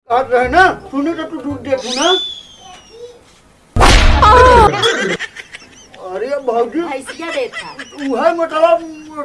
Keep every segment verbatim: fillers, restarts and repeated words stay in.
बात रहे ना, सुनी तो तू दूध दे तू ना। अरे भौजी, भैंसिया देत है। उहे मतलब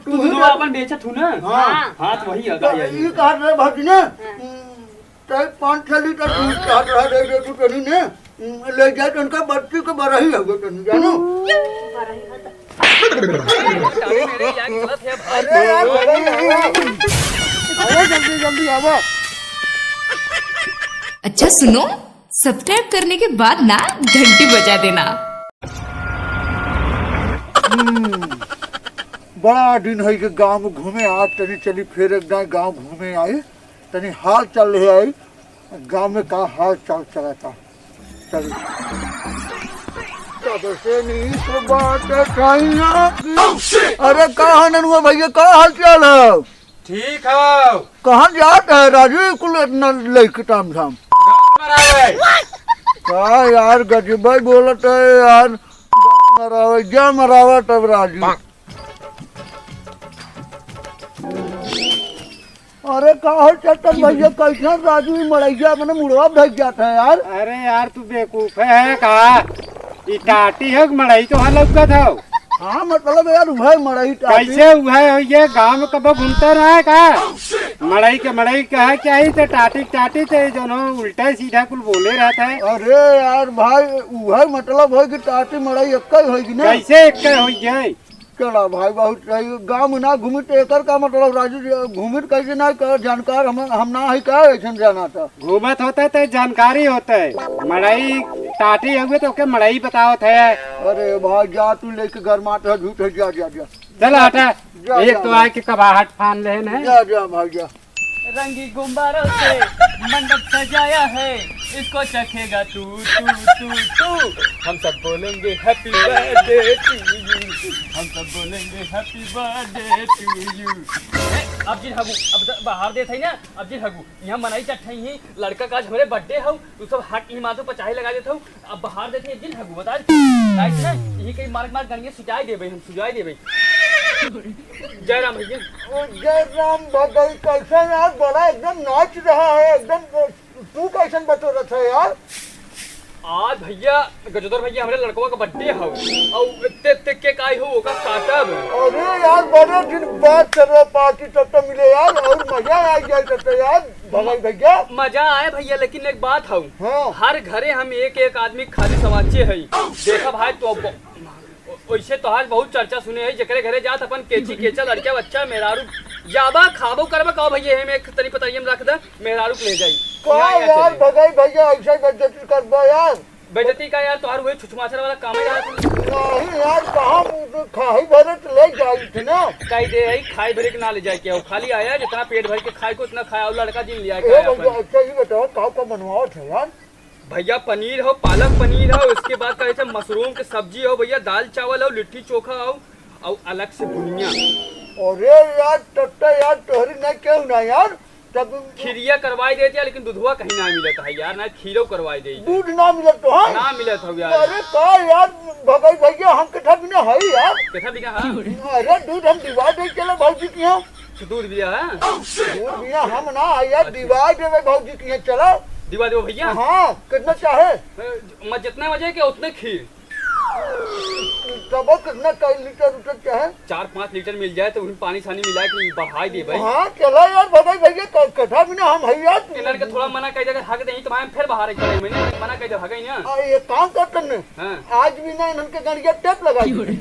तू तू दूध अपन बेचत हूँ ना। हाँ। हाँ, तो वही है, तो गाय है। ई कहत रहे भौजी ना, हाँ। तै पाँच छह लीटर दूध कहत रहा, दे दे तू तनी ने, ले जाए तो उनका बच्ची के बरही हो गए तनी, जानू। बरही हो तो अरे यार, अरे यार, अरे यार, आवा, जल्दी, जल्दी आवा। अच्छा सुनो, सब्सक्राइब करने के बाद ना घंटी बजा देना। हम्म, बड़ा दिन है कि गाँव घूमे, आज तनी चली फिर एक दाएं गाँव घूमे आई, तनी हाल चाल ले आई, गाँव में का हाल चाल चलता। चल। कब से नीक बात कहिया की। अरे का है ननुआ भैया, का हाल चाल है? ठीक है। कहाँ जात है राजू, कुल इतना लेके ताम झाम? गाँव में रहे। का यार गजबे बोलत है यार, गाँव में रहे, जा मरावा तब राजू। अरे का हो चेतन भैया, कैसन राजू ई मड़ैया अपने मुड़वा भग जात है यार। अरे यार, तू बेवकूफ है का? ई टाटी है कि मड़ई तोहार लौकत हौ? हाँ, मतलब यार, उहे मड़ई टाटी। कैसे उहे हो? ये गाँव में कबो घूमते रहे का? मड़ई के मड़ई कहे के आई, तो टाटी के टाटी, तो ये दोनों उल्टा सीधा कुल बोले रहता है। अरे यार भाई, उहे मतलब हो कि टाटी मड़ई एक्कै होई कि ना? कैसे एक्कै होई जाए? चला भाई, बहुत सही। गाँव में ना घूमी तो एकर का मतलब राजू जी, घूमी तो कैसे ना कर जानकार हम, हम ना है का ऐसन जाना था। घूमत होते तो जानकारी होते। मड़ई टाटी हुए तो ओके मड़ई बतावत है। अरे भाई जा तू लेके घर मात है, झूठ है, जा, जा, जा। चल हटा। जा, एक जा, तो जा। आए के कबाहट फान लेन है। जा, जा भाई जा। रंगी गुब्बारों से मंडप सजाया है, इसको चखेगा तू, तू, तू, तू। हम सब बोलेंगे happy birthday to you, हम सब बोलेंगे happy birthday to you। ए, अब जिन हगू, अब द-, बाहर देत है ना, अब जिन हगू, यहाँ मनई चट्ठई ही, लड़का का आज हमरे birthday हौ, तू सब हक ही माथो पर चाहे लगा देत हौ, अब बाहर देखे एक दिन हगू बता दे। लाइट ना, यही कहीं मार्ग मार्ग गंगे सुजाई देबे, हम सुजाई देबे। जय राम भैया। ओ, जय राम भगई, कैसन यार, बड़ा एकदम नाच रहा है, एकदम, तू कैसन बटोरत है यार? आज भैया, गजोधर भैया, हमरे लड़कवा का birthday हौ, और ते, ते cake आई हो, ओका काटब। अरे यार, बड़े दिन बाद चलो party तब तो मिले यार, और मजा आ जाए तब तो यार। भगई भैया। मजा आए भैया, लेकिन एक बात हौ। हाँ। हर घरे हम एक एक आदमी खाली समाचे है। देखा भाई, तो अब वैसे तोहार बहुत चर्चा सुने है, जेकरे घरे जात अपन केची केचा, लड़का बच्चा, मेहरारू जाबा खाबो करबा, कहो भैया हम एक तनी पतरियम रख दे, मेहरारू के ले जाई। का यहाँ यार, चले। भगई भैया, ऐसा बेइज्जती करबा यार। बेइज्जती का यार, तोहार वही छुछमाछर वाला काम है यार। नहीं यार, कहाँ मुँह खाही भरे तो ले जाई थे ना। कही दे है, खाई भरे के ना ले जाए के हो, खाली आया जितना पेट भर के खाए को उतना खाया, और लड़का जिन लिया ए के आया भैया, अपन। अच्छा ये बताओ, का का बनवावत है यार? भैया पनीर हो, पालक पनीर हो, इसके बाद का जैसे मशरूम के सब्जी हो भैया, दाल चावल हो, लिट्टी चोखा हो, और अलग से बुनिया। अरे यार, तब तो यार तोहरी नहीं केहू ना यार, तब खिरिया करवाई देती है, लेकिन दूधवा कहीं ना मिलत है यार, ना खीरो करवाई देती। दूध ना मिलत तो है? ना मिलत हो यार। अरे का यार, भगई भैया, हम कथा बिना है यार। कथा बिना है? अरे दूध हम दिवा दे चले भौजी के यहाँ। अच्छा, दूध बिया है? दूध बिया हम ना है यार, अच्छा। दिवा देवे भौजी के यहाँ, चलो। दिवा देबो भैया? हाँ, कितना चाहे? ए, मैं जितना बजे के उतने खीर। तब कितना कई लीटर उटर चाहे? चार पाँच लीटर मिल जाए तो उन्हें पानी सानी मिला के बढ़ाई दे भाई। हाँ, चला यार, भगई भैया, क-, कथा बिना हम है यार। इन्हन के थोड़ा मना कर दे, हक दे, तो मैं फिर बाहर एक बार मैंने मना कर दे, हगई ना। आ, ये काम कर तन्ने। हाँ। आज भी ना इन्हन के गड़िया टेप लगा दी।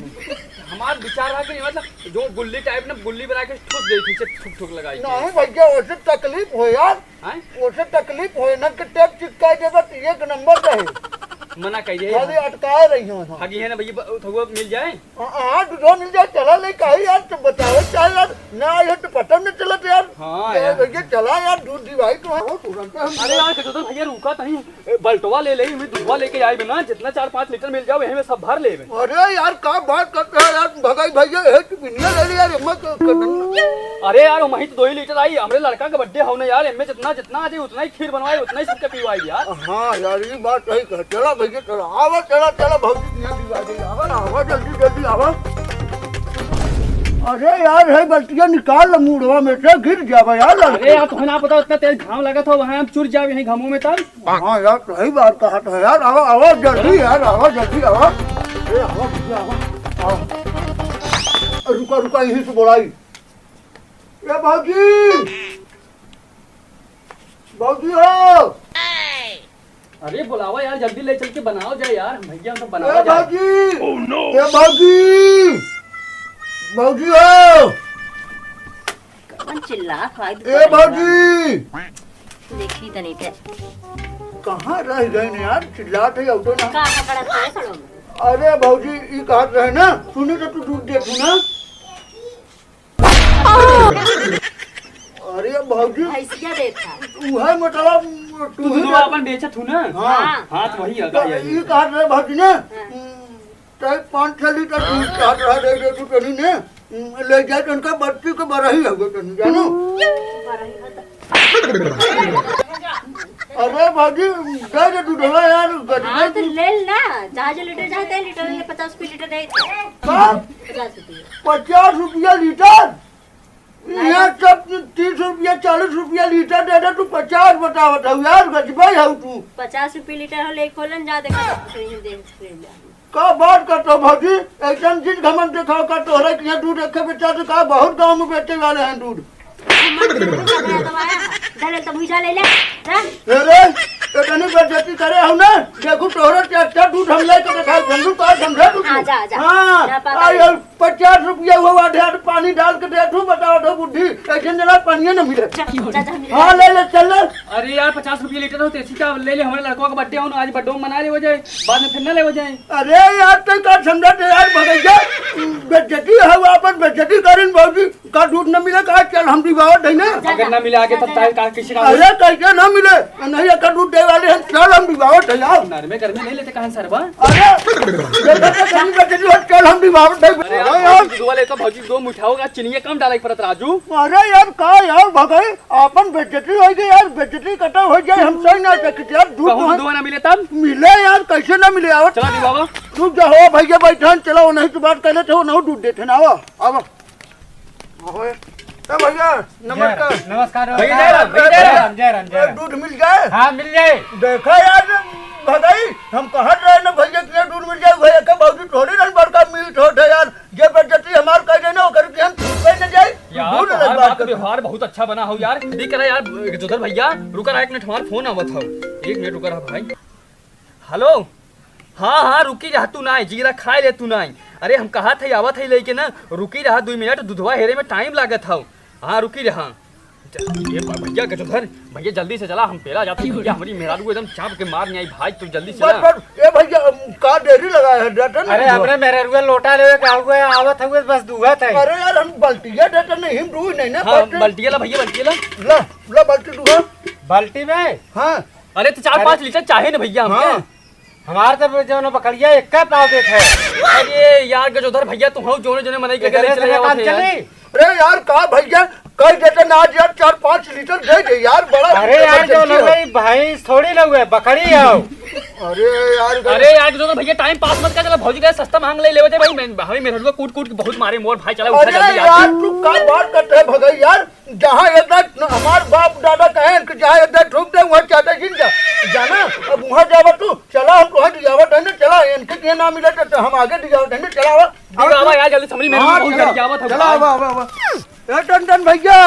हमार विचार रहा कि मतलब जो गुल्ली type ना गुल्ली बना के ठूस दे पीछे ठुक ठुक लगाई के। नहीं भैया, वैसे तकलीफ हो यार। हैं? वैसे तकलीफ हो, इन्हन के टेप चिपकाई देबे तो एक नंबर रहे। मना कर दे। खाली अटकाए रही हो हम। हगी है ना भैया, ब-, थोड़ा मिल जाए। हाँ, हाँ, दूधो मिल जाए, चला ले, काहे यार, तो बताओ, चाहे यार, ना आए हो तो पता न चलत यार। हाँ, यार, यार। भैया, चला यार, दूध दिवाई तो है। अरे यार, गजोधर भैया, रुका तहीं, ए, बल्टवा ले ले, इनमें दूधवा लेके आए बिना, जितना चार पाँच लीटर मिल जाओ, यही में सब भर ले। अरे यार, का बात करते हैं यार, भगाई भैया, ये तो बिनिया ले ले यार, हिम्मत कर। अरे यार, वहीं तो दो ही लीटर आई, हमरे लड़का का birthday हो ना यार, इनमें जितना, जितना आ जाए, उतना ही खीर बनवाई, उतना ही सबके पिवाई यार। हाँ यार, ये बात सही कहा। चला भैया, चला, आवा, चला, चला, भौजी के यहाँ दिवा दे, आवा ना, आवा, जल्दी, जल्दी आवा। अरे यार, है बल्टिया निकाल ल मुड़वा में से, गिर जाबे यार लड़के। अरे यार, तुम्हें ना पता, उतना तेज घाम लगत हो, वहाँ हम चुर जाबे यहीं घामों में तब। हाँ यार, सही बात कहत है यार। आवा, आवा, जल्दी यार, आवा, जल्दी आवा। ए, आवा, भैया, आवा, आवा। रुका, रुका, यहीं से बोलाई। ए, भौजी! भौजी हो! अरे, बुलावा यार, जल्दी ले चल के बनावा जाए यार, भैया, हम सब ए, बनावा जाए। भौजी! Oh, no! ए, भौजी! भौजी हो! कौन चिल्लात बा? ए, भौजी! देखी तनी ते। कहाँ रह गए ने यार? चिल्लात है, auto ना। का पकड़त है सड़ो में? अरे भौजी, ई कहत रहे ना, सुनी तो तू दूध देत हूँ ना। अरे भौजी। भैंसिया देत है। उहे मतलब, तू तू ही दूध दे- अपन बेचत हूँ ना? हाँ। हाँ, तो वही है, तो गाय है। ई कहत रहे भौजी ना, हाँ। तै पाँच छह लीटर दूध चाहत रहा, दे दे तू तनी ने, ले जाए तो उनका बच्ची के बरही हो गए तनी, जानो? अरे भौजी, दे दे दूधवा यार, गजबे हाँ, तो तू ले ल ना, जहाँ जो लीटर चाहते हैं, लीटर ले, पचास रुपये लीटर दे दे। का? पचास रुपये। पचास रुपया लीटर? यहाँ सब तीस रुपया, चालीस रुपया लीटर दे दे, तू पचास बतावत हऊ यार, गजबे हऊ तू। पचास रुपये लीटर हो, ले खोलन जा, देखा, देख, देख, देख। का बात करत हो भौजी? एकदम जिन घमंड देखाओ का तोहरे के यहाँ दूध रखे बेचा तो का बहुत गाँव में बेचे वाले हैं दूध। घमंड के दूध का दवाया है। ले ले, तब हुई जा ले ले। हाँ? अरे, इतनी बेइज्जती करे हो ना? देखो तोहरे के अच्छा दूध हम लेके दिखाई, झंडू का समझे तू? आ जा, आ जा। हाँ, ना पापा। आई, आई, पचास रुपया हुआ, आधे आधे पानी डाल के दे तू, बताओ तो बुद्धि, ऐसे जना पानिये न मिले। जा, जा, जा, मिले। हाँ, ले ले, चल ले। अरे यार, पचास रुपया लीटर हो, तेसी का ले ले, हमारे लड़कों का birthday हो ना, आज birthday में मना ले हो जाए, बाद में फिर ना ले हो जाए। अरे यार, तै का समझत है यार, भगैया? बेइज्जती है, वो अपन बेइज्जती करें भौजी, का दूध न मिले, का चल हम दिवावत है ना। अगर ना मिले आगे तब ताई का किसी का अरे कैसे ना मिले? नहीं, एक दूध दे वाले हैं, चल हम दिवावत है यार। नरमे गरमे नहीं लेते कहाँ सरवा? अरे, बेइज्जती करें, बेइज्जती हो, चल हम दिवावत है। अरे यार, अरे यार। भौजी दूधवा ले तो भौजी दो मिठाओ का चीनिया कम डाले पड़त राजू। अरे यार, का यार भगई, अपन बेइज्जती हो गई यार, बेइज्जती कटा हो जाए, हम सही ना सकते यार, दूध कहूँ तो दूधवा ना मिले तब? मिले यार, कैसे ना मिले? आओ। चला दी बाबा। तू जा हो भैया, बैठन, चलो, नहीं तो बात कर लेते हो, नहीं दूध देते ना, आओ, आओ। आओ। ए भैया, नमस्कार। जय राम, नमस्कार। भैया, जय राम, भैया, जय राम। जय राम, जय राम। दूध मिल जाए? हाँ, मिल जाए। देखा यार, भगई, हम कहत रहे ना भैया, के दूध मिल जाए, भैया के भौजी थोड़ी रन बड़का मीठ होत है यार। जे बेइज्जती हमार कर देना, ओकर के हम छुपे न जाए। यार, दूध तोहार बात बात करते। व्यवहार बहुत अच्छा बना हो यार। ठीक करा यार, जोधर भैया, रुका रहा एक मिनट, हमार फोन आवत हो। एक मिनट रुका रहा भाई। हेलो, हाँ, हाँ, रुकी रहा तू नाई, जीरा खाए ले तू नाई। अरे, हम कहा थे, आवत है लेके ना, रुकी रहा दुई मिनट, दूधवा हेरे में टाइम लागत हो। हाँ, रुकी रहा। ये भ-, भैया गजोधर, भैया जल्दी से चला, हम पेला जाते हैं भैया, हमारी मेहरारू एकदम चाप के मार नहीं आई भाई, तू जल्दी से बस, चला। बस, ए भैया, हम का देरी लगा है, डटन अरे, दूधवा। हमरे मेहरारू लोटा लेवे के आउए, आवत हुए, बस दूहत है। अरे यार, हम बल्टिया डटन नहीं, हम दूध नहीं ना हाँ, पड़ते। बल्टिया ला भैया, बल्टिया ला। ला, ला बल्टी दूहा। बल्टी में? हाँ। अरे, तो चार अरे। पाँच लीटर चाहे ना भैया हमके। हाँ। हमार तो जो ना बकरिया एक का पाव देत है। अरे यार गजोधर भैया, तुम हो जोने जोने मनई के इधर गले से चले ना आवत काम है यार। चली। अरे यार, का भैया, कह देते ना आज यार, चार पाँच लीटर दे दे यार, बड़ा अरे यार, जो जबरदस्ती लोग है। है, भैंस थोड़ी लोग है, बकरी है। अरे यार, अरे यार गजोधर भैया, टाइम पास मत कर, चला भौजी का सस्ता मांग ले लेवे दे भाई, मैं, हमें मेहररुआ कूट कूट के बहुत मारे मोर भाई, चला उठा अरे जल्दी यार। यार, तू का बात करते है भगई यार, जहाँ एक दाई हमार बाप दादा कहे कि जहाँ एक दाई ठोक दे, वहाँ चाहते जिन जा, जाना, अब वहाँ जावा तू, चला हम तुहां दियावत है ना, चला, इनके के ना मिले तो, तो हम आगे दियावत है ना, चला आवा। दियावा यार, जल्दी समरी में हाँ, बहुत चला, जल्दी आवत है चला, भाई। आवा, आवा, आवा। ए टन टन भैया,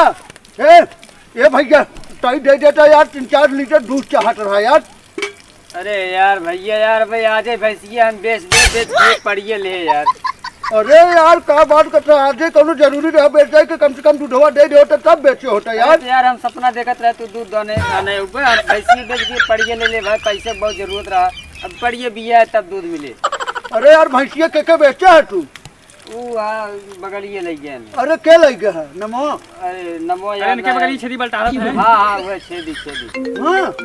ए, ए भैया, ताई दे देता यार, तीन चार लीटर दूध चाहत रहा यार। अरे यार भैया यार, भाई आजे भैंसिया हम बेच दे, बेच दे पड़िए ले यार। अरे यार, का बात करता है, आजे कौनो जरूरी रहा बेच जाए कि कम से कम दूधवा दे दे होता तब बेचे होता यार। अरे यार, हम सपना देखत रहे तू दूध दोने आने ऊपर, हम भैंसिया बेच के पड़िए ले ले भाई, पैसे बहुत जरूरत रहा। अब पड़िए बिया है तब दूध मिले। अरे यार, भैंसिया के के बेचा है तू? ऊ आ बगलिए लइ गए हमें। अरे के लइ गए है? नमो? अरे नमो अरे यार इनके ना बगलिए यार। छेदी बलटारत है। हाँ, हाँ, वह छेदी, छेदी। हाँ।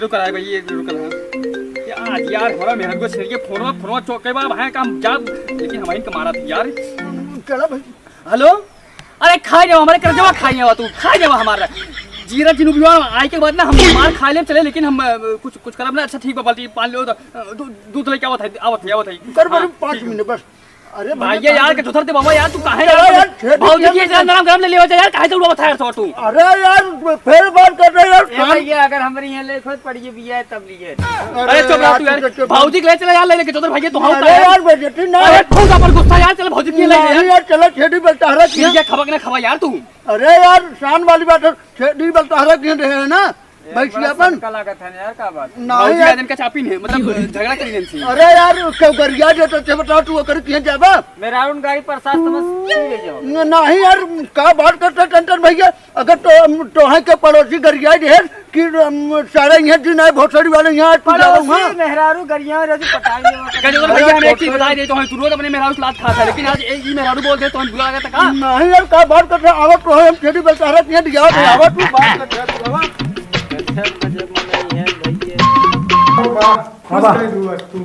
रुक रहा है भाई, एक रुक रहा है। यार, यार, हमारा मेहर को छेड़ के फोनवा, फोनवा चौके बा, भाई काम जाब, लेकिन हमारे इनके मारा था यार। चला भाई। हेलो? अरे खाई जावा, हमारे करजवा खाई जावा तू, खाई जावा हमारा। जीरा जिनु भी आई के बाद ना हम मार खा ले चले, लेकिन हम अ, कुछ, कुछ करब ना। अच्छा ठीक बा, बाल्टी पानी लो तो, अ, दू-, दूध लेके आवत है, आवत है, आवत है। कर हाँ, बस पाँच ठीक है। मिनट बस। अरे भाई, भैया, यार, के चौधर दे बाबा, यार, तू काहे चला यार, यार, छेदी भौजी के की यार, नरम गरम ले लियो यार, काहे दौड़ा बता यार तू? अरे यार, फिर बात कर रहे यार, ए शाम भैया, अगर हमरे यहाँ लेट होत पड़ी बिया, तब लिए। अरे चुप रह यार, तू यार, चुप, चुप। भौजी के ले चला यार, ले लेके चौधर भैया, तू हम अरे यार, बेइज्जती ना अरे यार। फूल का पर गुस्सा यार, चल भौजी के ले नहीं यार। यार, चला छेदी बलता हरा ठीक किया। है, खबक ना खवा यार तू। अरे यार, शान वाली बात है, छेदी बलता हरा किया दे है ना? ए, भैंसिया बड़ा अपन? सनका लागत है ना यार, का बात? नहीं भौजी यार। आज इनका चापिन है, मतलब, झगड़ा करी इनसे। अरे यार, क्यों गरिया जे तो, ते बताओ, तू ओकर किहे जाबा? मेहरारू गाड़ी पर सात समझ ले जाओ। न-, नहीं यार, का बात करता टन टन भैया? अगर तो, तोहे के पड़ोसी गरिया जे है कि, अम, सारे यहाँ दिन आए, भोसड़ी वाले यहाँ आज तू जाबा पड़ोसी वहाँ? मेहरारू गरिया में रहती पटाई लेवा। कह दो भैया, हम एक चीज बताई दे, तो हम तू रोज अपने मेहरारू से लात खाता है, लेकिन आज एक ही मेहरारू बोल दे, तो हम बुरा लगा था का? नहीं यार, का बात करता? आवत तो है, हम छेदी बलता हरा किहे दिया, आवत तू बात करता है, तू आवा। गजब, गजब मनई है भैया। वाह, वाह। खुश रह तू, बस तू।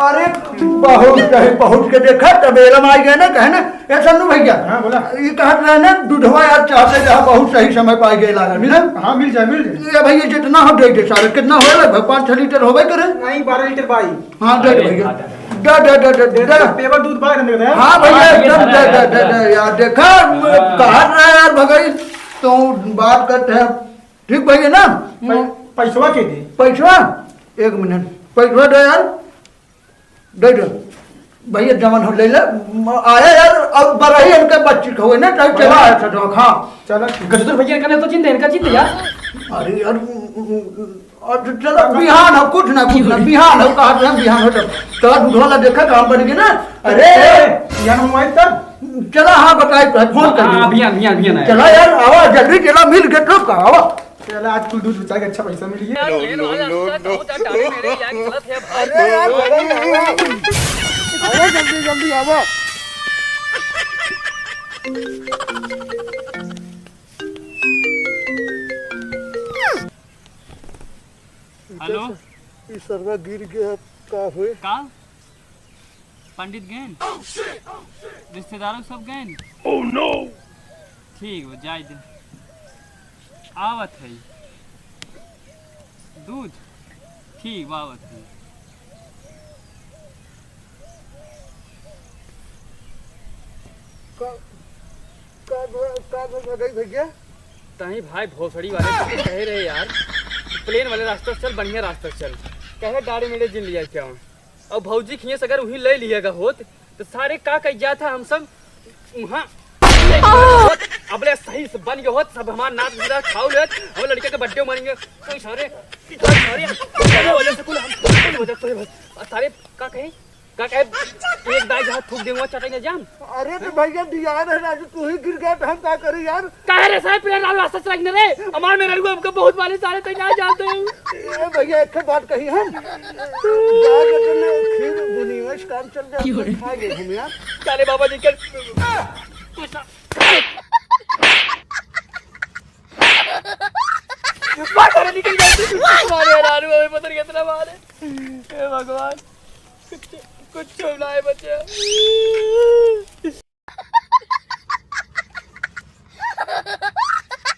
अरे, बहुत कहे, पहुँच के देखा, तबेला में आई गए ना, कहे ना, ए सन्नू भैया, हाँ, बोला। ये कहत रहे ना, दूधवा यार चाहते रहा, बहुत सही समय पाई गए लागल, मिला? हाँ, मिल जाए, मिल जाए। ये भैया, जितना हो दे दे सारे, कितना हो लगभग पाँच छह लीटर होबे करे? नहीं, बारह लीटर बाई। हाँ, दे दे भैया। दे, दे, दे, दे, दे। पेवर दूध बाहर निकल रहा है। हाँ भैया, हाँ, एकदम ये दे, है। दे, दे, दे, यार, देखा, हाँ। कहत रहे यार, भगई, तो बात करते हैं। ठीक भैया ना? पै-, पैसवा के दे? पैसवा? एक मिनट, पैसवा दे यार, दे दे। भैया जवन हो ले ले, म-, आया यार, अब बरही इनके बच्ची खवे ना, टाइम चला आया था, हाँ। चला। गजोधर भैया, इनका नहीं तो चिंता, इनका चिंता यार। अरे यार, अब चलो, बिहान हो, कुछ ना, कुछ ना, बिहान हो, कहा था, बिहान हो, चल। चला, दूध वाला देखा, काम बन गया ना। अरे, ए, बिहान हो, आई तब? चला, हाँ, बताई, फोन कर हाँ, दिया। बिहान, बिहान, बिहान आया। चला यार, आवा, जल्दी चला, मिल गए, तो का, आवा। चला, आज कुल दूध बेचा के अच्छा पैसा मिल गया। यार, लो, लेन लो, वाला लो, रास्ता लो। बहुत डाले मेरे यार, गलत है भाई। अरे यार, बगल में आवा। अरे, जल्दी, जल्दी आवा। हेलो। ई सरवा गिर गया, का होए? का? पंडित गएन? रिश्तेदारों सब गएन? Oh no! ठीक बा, जाए दे। आवत है। दूध? ठीक बा, आवत है। का, का, का, का, का गई भैया? तहीं भाई भोसड़ी वाले से कहे रहे यार, प्लेन वाले रास्ते से चल, बढ़िया रास्ते से चल। कहे डाड़ी मेरे जिन लिया क्या? और भौजी खिए से अगर उहीं ले लिएगा होत, तो सारे का कह जाता हम सब वहाँ। अबले सही से बन गए होत, सब हमार नाच गिरा खाओ लेत, हम लड़के के बर्थडे मनाएंगे। कोई सारे, कोई सारे, तेरे वजह से कुल हम, तेरे वजह से बस। और सारे का कहे? का कहे, एक दाई जहाँ थूक दे, वहाँ चटाई न जाम। अरे तो भैया, दिया रहे राजू, तू ही गिर गया तो हम का करी यार? काहे रे साहब, प्लेन वाला रास्ता से चलाइने रे? हमार मेहरारू हमको बहुत मारे सारे, तै ना जानते हो। ए भैया, एक ठे बात कही हम। जा के तने खीर बुनी, वैसे काम चल जाए, क्यों रे? खा ले हम यार। सारे बाबा जी के मार सारे निकल गए। मारे मेहरारू, हमें पता नहीं कितना मारे। हे भगवान, कुछ, कुछ ना है बचे।